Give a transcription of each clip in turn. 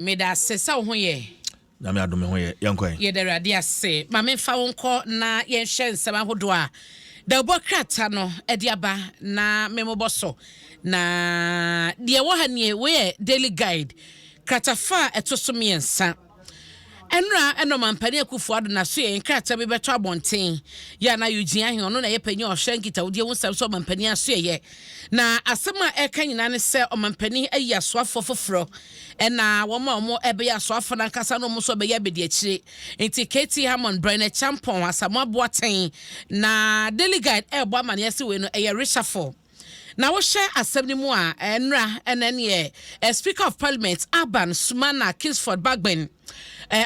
Meda ase sɛ wo ho yɛ. Nyame adom, ho yɛ. Yɛnkɔ. Yɛda Awurade ase. Ma memfa wo nkɔ na yɛnhwɛ nsɛm ahodoɔ a dawubɔ krataa no de aba na memmobɔ so. Na deɛ ɛwɔ ha nie, wei yɛ Daily Guide kratafa a ɛto so 3. Ɛnora ɛna Ɔmampanin Akufo Addo naso yɛ nkrataa bi bɛtɔ abɔnten yɛ ana Eugene Ahen, ɔno na ɛyɛ panyin a ɔhwɛ nkitahodie ho nsɛm so ɔmampanin aso yɛ. Na asɛm a ɛka nyinaa ne sɛ ɔmampanin ayi asoafoɔ foforɔ, ɛna wɔn a wɔn ɛbɛyɛ asoafoɔ nankasa no, wɔn nso bɛyɛ abɛdi akyire. Nti KT Hammond, Bryan Acheampong, Asamoah Boateng. Na Daily Guide ɛrebɔ amaneɛ sɛ wei no ɛyɛ reshuffle. Na wohyɛ asɛm no mu a, ɛnora ɛna neɛ Speaker of Parliament Alban Sumana Kingsford Bagbin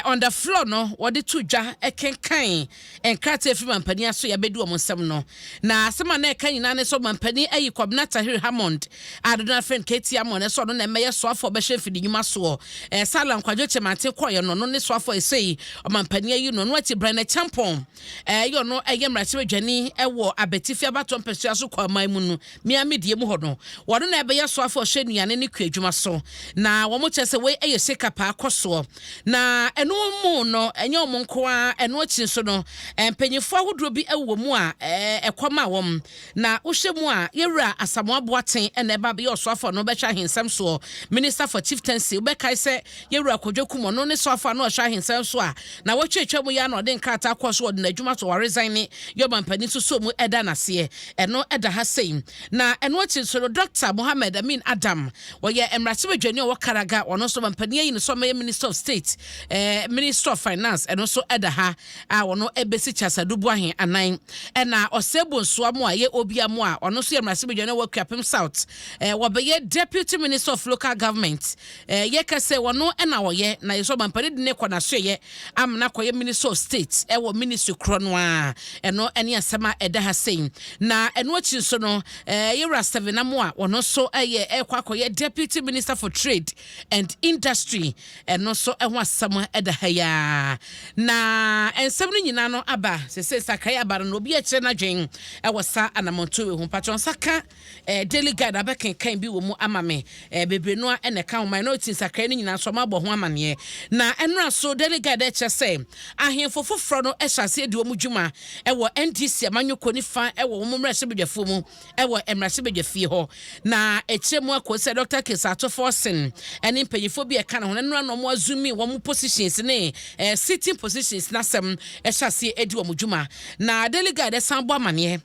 on the floor no wɔde to dwa ɛkenkan nkrataa efiri mampanin aso yɛabɛdi wɔn nsɛm no. Na asɛm a na ɛka nyinaa ne sɛ ɔmampanin ayi Kwabena Tahir Hammond a dodo afɛn KT Hammond ɛsɛ ɔno na ɛmɛyɛ soafoɔ bɛhyɛ mfidi nnwuma soɔ. Sala Nkwadwo Kyɛmante kɔɔyɛ no, ɔno ne soafoɔ ɛsɛ yi ɔmampanin ayi no. Ɔno akyi, Bryan Acheampong, ɛyɛ ɔno ɛyɛ mmarahyɛbadwani ɛwɔ Abetifi abatɔ mpɛsua so kɔ aman mu no Miami die mu hɔ no, wɔno na ɛbɛyɛ soafoɔ ɔhyɛ nnuane ne kua adwuma so. Na wɔn kyerɛ sɛ wei ɛyɛ sika paa kɔ soɔ. Na ɛno mu no, ɛnyɛ wɔn nko ara. Ɛno akyi nso no, mpanyinfoɔ ahodoɔ bi wɔ mu a ɛkɔm a wɔn na wohyɛ mu a, yɛwura Asamoah Boateng ɛna ɛba bɛyɛ ɔsoafoɔ no bɛhwɛ ahensɛm soɔ, Minister for Chieftaincy. Wobɛkae sɛ yɛwura Kwadwo Kum, ɔno ne soafoɔ a na ɔhwɛ ahensɛm so a na wɔatwatwa mu yɛ na ɔde nkrataa kɔɔ so, ɔde n'adwuma so wɔresign ne yɛ ɔmampanin nso so mu ɛda n'aseɛ. Ɛno ɛda ha sei. Na ɛno akyi nso no, Dr Mohammed Amin Adam, wɔyɛ mmarahyɛbadwani a ɔwɔ Karaga, ɔno nso ɔmampanin ayi no so ɔmɛyɛ Minister of State, Minister of Finance. Ɛno nso ɛda ha a ɔno ɛbɛsi Charles Adu Boahen anan. Ɛna Osei Bonsu Amoah a yɛ obi amu a ɔno nso yɛ mmarahyɛbadwani a ɔwɔ Akuapem South, wɔbɛyɛ Deputy Minister of Local Government. Yɛka sɛ wɔno ɛna ɔyɛ na yɛ sɛ ɔmampanin de ne kɔ n'asoɛyɛ amena kɔyɛ Minister of State ɛwɔ ministry korɔ no a. Ɛno ɛne asɛm a ɛda ha sei. Na ɛno akyi nso no, yɛwura Stephen Amoah, ɔno nso ɛyɛ ɛkɔ akɔyɛ Deputy Minister for Trade and Industry. Ɛno nso ɛho asɛm ɛda ha yaa. Na nsɛm no nyinaa no aba sese sakrae aba no na obi akyerɛ n'adwen ɛwɔ sa anamonto wei ho. Mpatwɔ nsa ka Daily Guide abɛkenkan bi wɔ mu ama me. Bebree no a ɛna ɛka ho minority nsakrae no nyinaa nso ɔmo abɔ ho amaneɛ. Na ɛnora so Daily Guide ɛkyerɛ sɛ ahemfo foforɔ no ɛhyɛ aseɛ di wɔn dwuma ɛwɔ NDC amanyɔkuo nifa ɛwɔ wɔn mmarahyɛbadwafoɔ mu ɛwɔ mmarahyɛbadwafie hɔ. Na ɛkyerɛ mu akɔ sɛ Dr Cassiel Ato Forson ɛne mpanyinfoɔ bi ɛka ne ho no, ɛnora na wɔn assume wɔn positions ne sitting positions n'asɛm ɛhyɛ aseɛ edi wɔn dwuma. Na Daily Guide ɛsan bɔ amaneɛ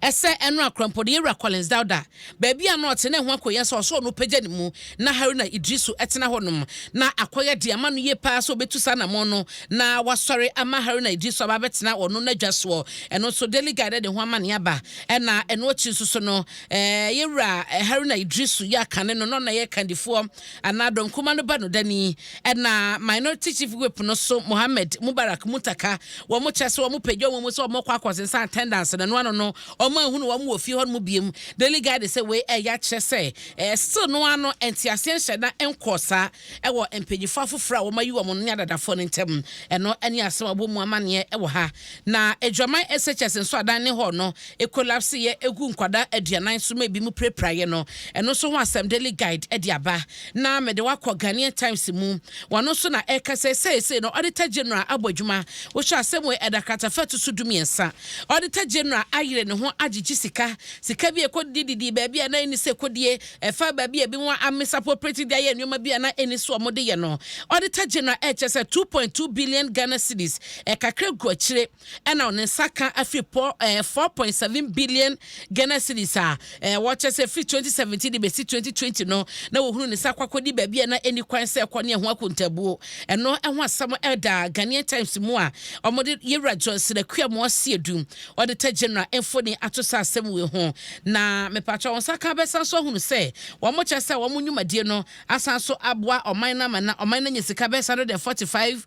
ɛsɛ ɛno akorampɔde yɛwura Collins Dauda, baabi a na ɔte ne ho akɔyɛ sɛ ɔsɔ ɔno pagya ne mu na Haruna Idrisu ɛtena hɔnom na akɔyɛ de ama no yie paa sɛ ɔbɛtu saa namɔ no na wasɔre ama Haruna Idrisu aba abɛtena ɔno n'adwa soɔ. Ɛno nso Daily Guide de ho ama ne aba. Ɛna ɛno akyi nso so no, yɛwura Haruna Idrisu yɛ akane no na ɔna yɛ kandifoɔ anaa dɔnkuma no ba no dani. Ɛna Minority Chief Whip no so, Mohammed Mubarak Mutaka, wɔn kyɛ sɛ wɔn pagya wɔn mu sɛ wɔn kɔ akɔsensan attendance na no ano no wɔn ahunu wɔn wɔ fie hɔ no mu biem. Daily Guide sɛ wei ɛyɛ akyerɛ sɛ still no ano nteaseɛ nhyɛ na nkɔɔ saa ɛwɔ mpanyinfoɔ afoforɔ a wɔn ayi wɔn ne adadafoɔ no ntam. Ɛno ɛne asɛm a wɔbɔ mu amaneɛ ɛwɔ ha. Na Adwaman SHS nso adan ne hɔ no ecollapse yɛ egu nkwadaa 40 so ma ebi mu pirapiraeɛ no, ɛno nso ho asɛm Daily Guide ɛde aba. Na mɛde wakɔ Ghanaian Times mu. Wɔn nso na ɛka sɛ seesei no Auditor General abɔ adwuma. Wohyɛ asɛm wɔ ɛda kratafa to so 13. Auditor General ayere ne ho agyegye sika bi ɛkɔdididi baabi a na ɛni sɛ kɔdie ɛfa baabi a ebi ho amisappropriate de ayɛ nneɛma bi a na ɛni so ɔmo de yɛ no. Auditor General ɛkyɛ sɛ 2.2 billion Ghana cedis ɛkakra gu akyire ɛna ɔne nsa ka afiri pɔ 4.7 billion Ghana cedis a wɔkyɛ sɛ firi 2017 de bɛsi 2020 no na wɔhunu ne nsa akɔakɔdi baabi a na ɛni kwan sɛ ɛkɔ ne ɛho akontabuo. Ɛno ɛho asɛm ɛda Ghanaian Times mu a ɔmode yɛwura Johnson Akua Asiedu, Auditor General mfoni ato sa asɛm wei ho. Na mepatwa wɔn nsa ka bɛsan so ahunu sɛ wɔn kyɛ sɛ wɔn nnwumadie no asan so aboa ɔman no ama na ɔman no anya sika bɛyɛ 145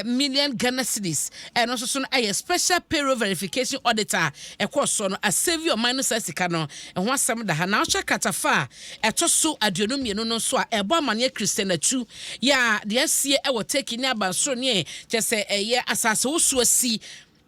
million Ghana cedis. Ɛno nso so no ɛyɛ special payroll verification audit a ɛkɔɔ soɔ no asave ɔman no saa sika no. Ɛho asɛm da ha. Na ɔhyɛ kratafa a ɛtɔ so 22 no nso a, ɛbɔ amanneɛ Christian Atsu yɛ a deɛ asie ɛwɔ Turkey ne abansoro ne kyɛ sɛ ɛyɛ asase wosoɔ si.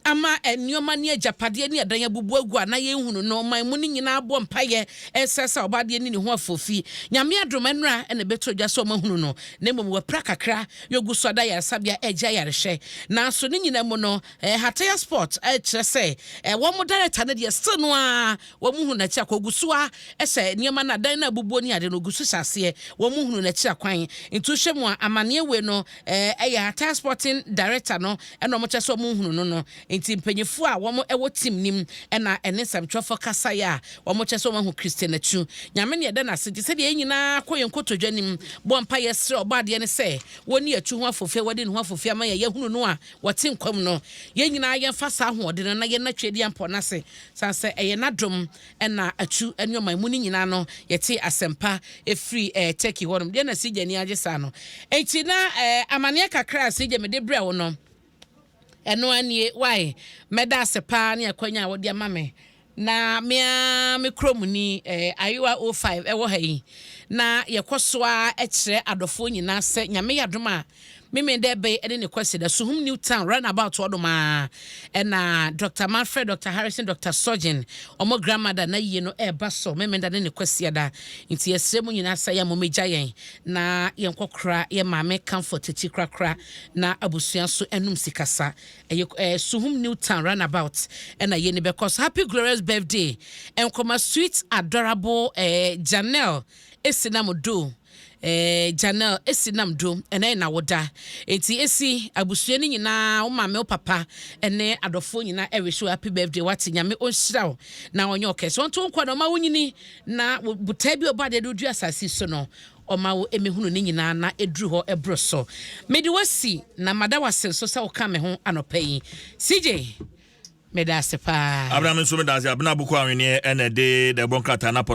Ama nneɛma ne agyapadeɛ ne adan abubu agu a na yɛnhunu no. Ɔman mu no nyinaa bɔ mpaeɛ ɛsɛ sɛ ɔbaadeɛ ne ne ho afofi. Nyame adom, ɛnora ɛna ɛbɛtɔ dwa sɛ ɔmahunu no, na mmom wɔapira kakra, yɛgu so ada yaresabea ɛgye ayarehwɛ. Nanso ne nyinaa mu no, Hataya Sport ɛkyerɛ sɛ wɔn mo director no deɛ, still no a wɔn mu hunu n'akyi akɔ, ogu so a ɛsɛ nneɛma no, adan no abubuo ne ade no, ogu so hyɛ aseɛ, wɔn mu hunu n'akyi akwan. Nti wohwɛ mu a, amanneɛ wei no ɛyɛ Hataya Sporting director no ɛna wɔn kyerɛ sɛ wɔn hunu no. Nti mpanyinfoɔ a wɔn ɛwɔ team nim ɛna ɛne nsɛmtwerɛfoɔ kasaeɛ a wɔn kyerɛ sɛ wɔn ahu Christian Atsu. Nyame ne ɛda n'ase. Nti sɛdeɛ yɛn nyinaa kɔ yɛn nkotodwe anim bɔ mpa yɛsrɛ ɔbɔ adeɛ ne sɛ wɔne Atsu ho afofie, wɔde ne ho afofie ama yɛ, yɛhunu no a wɔte nkwam no, yɛn nyinaa yɛmfa saa ahoɔden no na yɛn natwe di ampɔ n'ase san sɛ ɛyɛ n'adom ɛna Atsu ɛne ɔman mu no nyinaa no yɛte asɛmpa efiri Turkey hɔnom deɛ na sigya ni agye saa no. Nti na amaneɛ kakra a sigya mede brɛ wo no, ɛno anie. Wae, mɛda ase paa ne akwanya a wɔde ama me na mea me kurom ni Ayewa 05 ɛwɔ ha yi, na yɛkɔ so a ɛkyerɛ adɔfoɔ nyinaa sɛ Nyame yɛ adom a, mímí dɛ bɛyɛ ɛne ne kwasi da Suhum New Town roundabout hɔnom a ɛna Dr Manfred, Dr Harrison, Dr Surgeon, ɔmo grandmother na yie no ɛɛba so mímí da ne ne kwasi da. Nti yɛsrɛ mu nyinaa sɛ yɛ mo megya yɛn na yɛnkɔkora yɛ maame Comfort akyi korakora na abusua so ɛnum sikasa. Ɛyɛ Suhum New Town roundabout ɛna yɛ ne bɛkɔ so. Happy glorious birthday nkɔma sweet adorable Janelle Esinam Do, Janelle Esinam Do, ɛnɛ na woda. Eti esi abusua no nyinaa, wo maame, wo papa ɛne adɔfoɔ nyinaa ɛwɛ so happy birthday. Wate, Nyame ɔnhyira wo na ɔnyɛ ɔkɛse, ɔnto nkɔ na ɔma wo nyini na botae bi ɔbɔ adeɛ de wodua asase so no, ɔma wo ɛmɛhunu ne nyinaa na ɛduru hɔ ɛboro so. Mede wasi na mada wase nso sɛ woka me ho anɔpa yi. CJ, meda ase paa. Abena, me nso meda ase. Abena Aboko Ahweneɛ ɛna ɛde dɛbɔ nkrataa no apɔ.